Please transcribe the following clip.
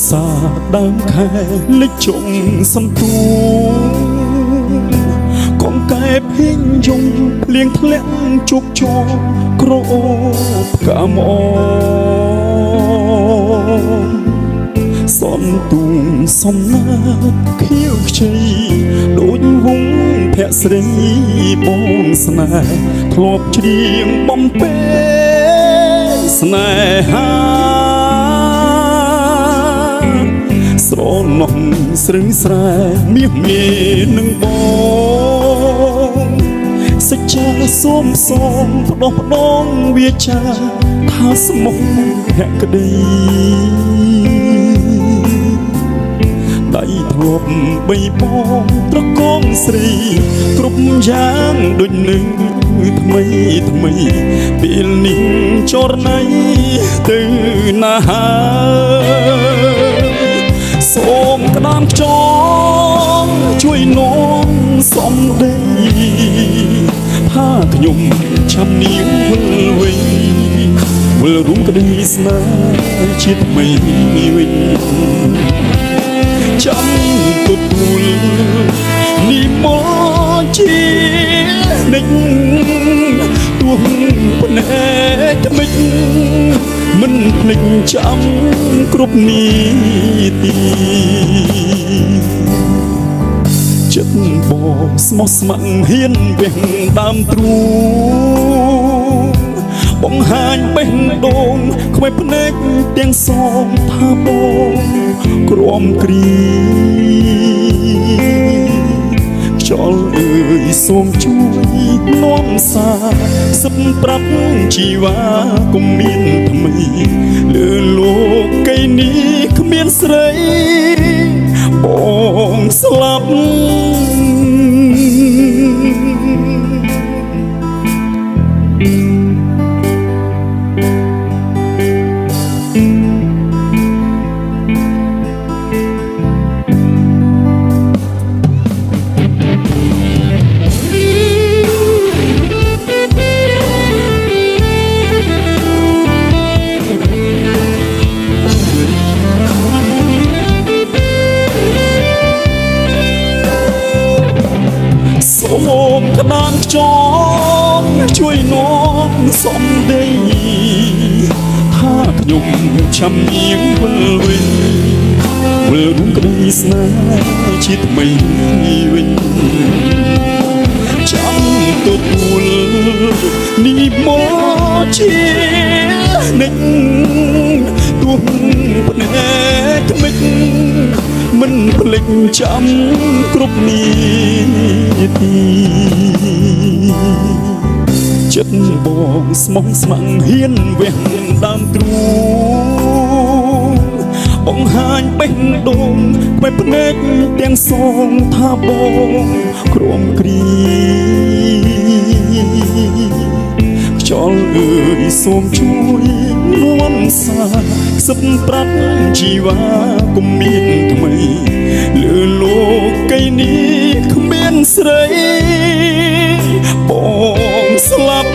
សាដើមខែលិចជុំសន្ទូកងកែភីងយំលៀងធ្លាក់ជោគជោក្រអូបផ្កាមអសន្ទូងសំណាបខៀវខ្ចីដូចវងភក្ស្រីបងស្នេហ៍ធ្លាប់ច្រៀងបំពេស្នេហាស្រណោះស្រឹងស្រែមាសមេនឹងបងសច្ចាសូមសូមផ្ដោះផ្ដងវាចាថាស្មុគភក្តីដៃធ្លាប់បីបងត្រកងស្រីគ្រប់យ៉ាងដូចនឹងថ្មីថ្មីពេលនេះចរណៃទៅណាហើយសូមក្តាមខ្ចងជួយនាំសំដីថាខ្ញុំចាំនាងវិលវិញវិលរួមក្តីស្នេហ៍ជាថ្មីវិញចាំទទួលនិមលជានិចទោះភ្នែកថ្មិចមិនភ្លេចចាំគ្រប់នីតិចិត្តបងស្មោះស្ម័គ្រហ៊ានវះដើមទ្រូងបង្ហាញបេះដូងខ្វែភ្នែកទាំងសងថាបងក្រំគ្រីខ្យល់អើយសូមជួយនាំសារសិបប្រាប់ជីវ៉ាគុំមានថ្មីលើលោកីនេះគ្មានស្រីបងស្លាប់សូមក្តាមខ្ចងជួយនាំសំដីថាខ្ញុំចាំនាងវិលវិញវិលរួមក្តីស្នេហ៍ជាថ្មីវិញចាំទទួលនិមលជានិចទោះភ្នែកថ្មិចមិនភ្លេចចាំគ្រប់នីតិចិត្តបងស្មោះស្ម័គ្រហ៊ានវះដើមទ្រូងបង្ហាញបេះដូងបែបភ្នែកទាំងសងថាបងក្រំគ្រីខ្យល់អើយសូមជួយនាំសារសិបប្រាប់ជីវ៉ាគុំមានថ្មីលើលោកីនេះគ្មានស្រីបងស្លាប់